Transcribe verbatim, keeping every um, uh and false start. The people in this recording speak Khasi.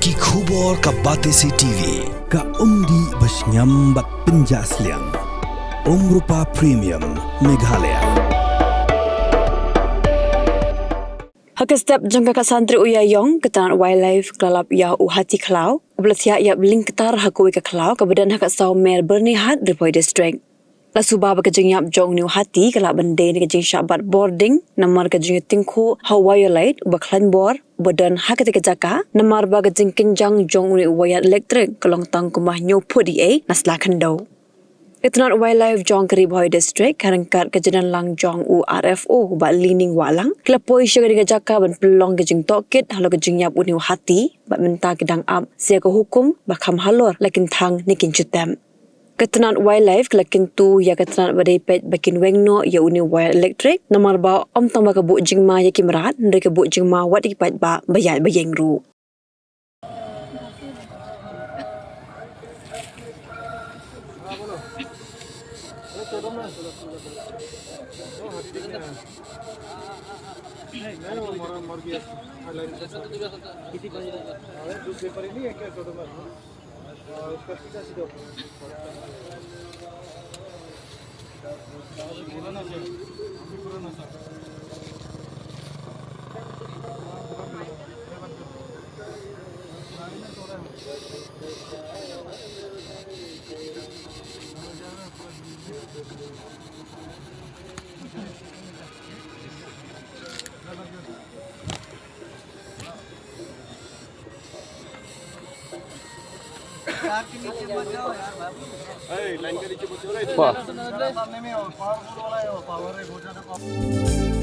Ki khubor ka Batesi T V, ka umdih ba shngiam bad pynjah sliang. Umrupa Premium, Meghalaya. Ha ka step jong ka Khadsantri Uiaïong, ka tnat Wildlife ka la lap ïa u hati khlaw uba la thiah ïap lyngktar ha kawei ka khlaw kaba don ha ka saw mer Byrnihat, Ri Bhoi District. La suba ba ka jingïap jong une u hati ka lah ban dei na ka jingshah bat bording namar ka jingïatyngkhuh ha u Wyollite uba khlaiñ bor uba don ha katei ka jaka, namar ba ka jingkynjang jong une u wire elektrik ka long tang kumba hynñiew phut eiei na sla khyndew. Ka tnat Wildlife jong ka Ri Bhoi District ha ryngkat ka jingdonlang jong u R F O Bah Lining Wahlang ki la poi sha kane ka jaka ban pynlong ka jingtohkit halor ka jingïap une u hati, bad mynta ki dang ap sa ïa ka hukum ba kham halor la kin thang ne kin ju tep. Ka tnat Wildlife ka la kyntu ïa ka tnat ba dei peit ba kin weng noh ïa une u wire elektrik namar ba ym tang ba ka buh jingma ïa ki mrad, hynrei ka buh jingma wat ïa ki paidbah ba ïaid ba ïeng ruh. तार के नीचे मत जाओ यार बाबू। ए, लाइन के नीचे मत जाओ रे। वाह। सामने में पावरफुल वाला है, वो पावर है, बहुत ज्यादा पावर।